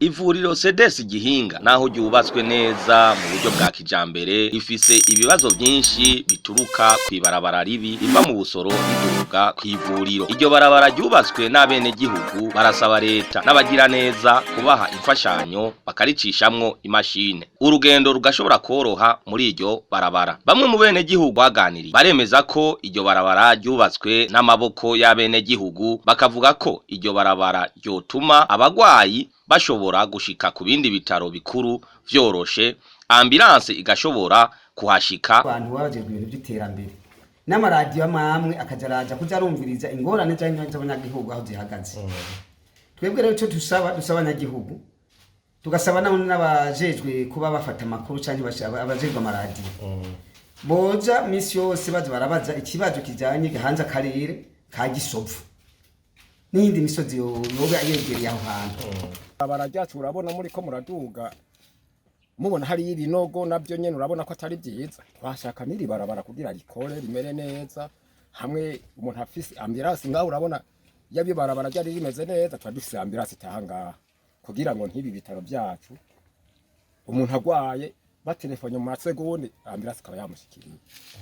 Ivuriro CDS Gihinga naho ryubatswe neza mu buryo bwa kijambere rifise ibibazo byinshi bituruka kw'ibarabara ribi riva mu Busoro riduga kw'ivuriro. Iryo barabara ryubatswe n'abenegihugu, barasaba leta n'abagira neza kubaha imfashanyo bakaricishamwo imashine, urugendo rugashobora koroha muri iryo barabara. Bamwe mu benegihugu baganiriye baremeza ko iryo barabara ryubatswe n'amaboko y'abenegihugu, bakavuga ko iryo barabara ryotuma abagwayi bashobora gushika ku bindi bitaro bikuru vyoroshe, ambulance igashobora kuhashika. Abantu babajejwe ibintu by'iterambere n'amaradiyo amwe amwe akaja araja kuja arumviriza ingorane z'abanyagihugu aho zihagaze. Twebwe rero icyo dusaba, dusaba abanyagihugu, tugasaba n'abajejwe kuba bafata amakuru canke abajejwe amaradiyo, boza misi yose baza barabaza ikibazo kijanye gahanze akarere ka Gisovu n'iyindi misozi yoba yegereye aho hantu. Barabara ryacu, urabona muri ko muraduga, mubona hari ibinogo, nabyo nyene urabona ko atari byiza. Twashaka n'iri barabara kugira rikore rimere neza, hamwe umuntu afise ambulance ngaho. Urabona iyo barabara ryari rimeze neza, tuba dufise ambulance itaha ngaha, kugira ngo ntibi bitaro byacu umuntu agwaye batelefonye mu masegonde ambulance ikaba yamushikiriye.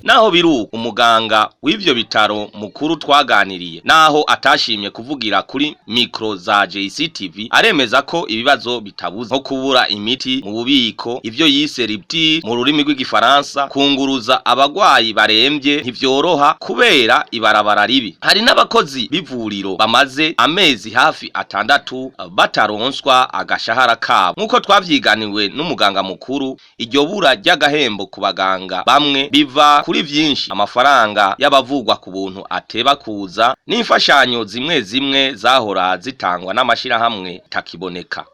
Naho biru umuganga w'ivyo bitaro mukuru twaganiriye, naho atashimye kuvugira kuri micro za JCTV, aremeza ko ibibazo bitabuze, nko kubura imiti mu bubiko, ivyo yise rupture mu rurimi rw'igifaransa. Kunguruza abagwayi baremvye ntivyoroha kubera ibarabara ribi. Hari n'abakozi b'ivuriro bamaze amezi hafi 6 bataronswa agashahara kabo, nk'uko twavyiganiwe n'umuganga mukuru. Iryo bura ry'agahembo ku baganga bamwe biva kuri vyinshi: amafaranga y'abavugwa ku buntu ateba kuza, n'imfashanyo zimwe zimwe zahora zitangwa n'amashirahamwe takiboneka.